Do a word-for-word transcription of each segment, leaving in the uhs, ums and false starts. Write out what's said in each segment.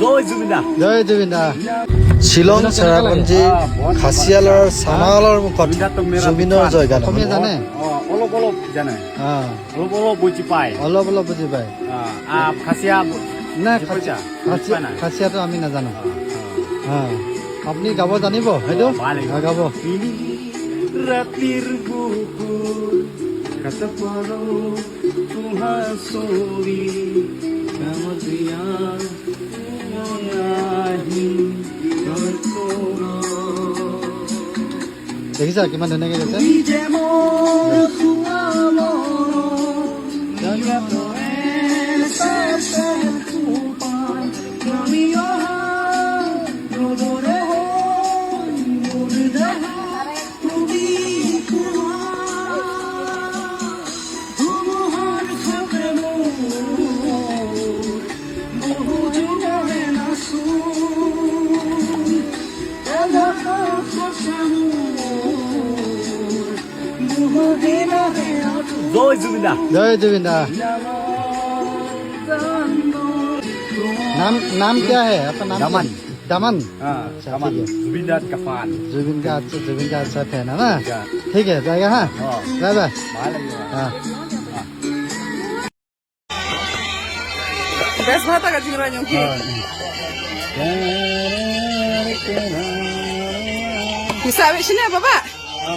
জয় জুবিন দা। শ্বিলং চেৰাপুঞ্জী খাচিয়ালৰ চানালৰ মুখত জুবিনৰ জয়গান। অসমীয়া জানে? অ, অলপ অলপ জানে। অ। অলপ অলপ বুজি পায়। অলপ অলপ বুজি পায়। অ, আ, খাচিয়া বু-, নাই, বুজি পাইছা? খাচি-, বুজি খাচি-, পায় নাই? খাচিয়াটো আমি নাজানো। অ, অ। অ। আপুনি গাব জানিব সেইটো? অ, ভাল লাগিব। অ, গাব। ৰাতিৰ বুকুৰ কাষত পৰো তোমাৰ ছবি, কামত ইয়াৰ মন আহিল। দেখিছা কিমান ধুনীয়াকে গাইছে? জয় জুবিন দা। জয় জুবিন দা। নাম, নাম কিয়া হে? আপকা নাম কিয়া? দামান। দামান? হ্যাঁ, আচ্ছা, দামান। ঠিক আছে। জুবিন দাৰ দামান। জুবিন গাৰ্গ, আচ্ছা, জুবিন গাৰ্গ আচ্ছা ফেন হে না? ঠিক আছে, যায়েগা, হ্যাঁ? বাই বাই। ভাল লাগিল। হ্যাঁ। বেশ ভালো থাকা জিনিস ভাই, কি? Bisa awit sini apa, Pak?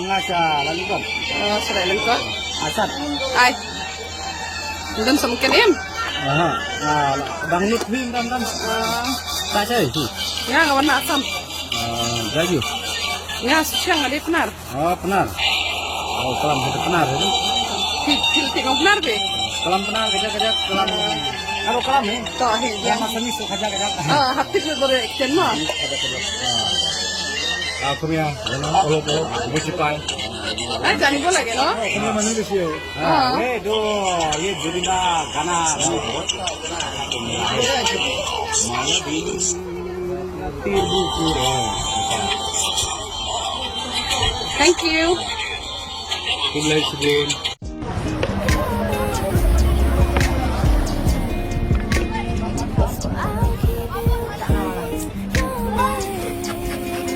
Ngasa lalingkot. Oh, sudah lalingkot. Asat. Ai. Udah semkin im. Aha. Dangdut him dam dam. Tak saya itu. Ya, kawan asam. Gayu. Ya, siang ada benar. Oh, Pnar. Oh, kalam kita Pnar ini. Ti, ti, ti, ngau Pnar be? Kalam Pnar, kerja, kerja, kalam. Kalau kalam ni? Toh, he, ya. Kalam asal ni, so kerja, kerja. Ah, hati tu boleh extend mah. Kerja, kerja. Ah, aku punya, olok, olok, ibu cipai. Ah, jangan boleh ke, no? Aku punya mana dia sih? Ah, eh, do, ye, jadi dah, gana, mana di, Thank you.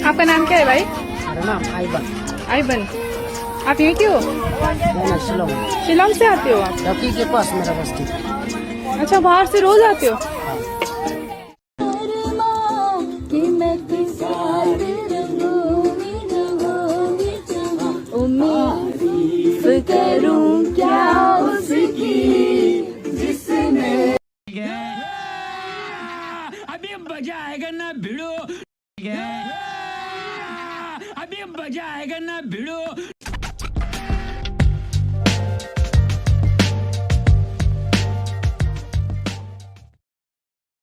आपका नाम क्या है भाई? मेरा नाम आइबन। आइबन। आप यहीं के हो? मैं ना शिलोंग। शिलोंग से आते हो आप? डौकी के पास मेरा बस्ती। अच्छा, बाहर से रोज आते हो? अभी मजा आएगा ना भिड़ो। अभी मजा आएगा ना भिड़ो।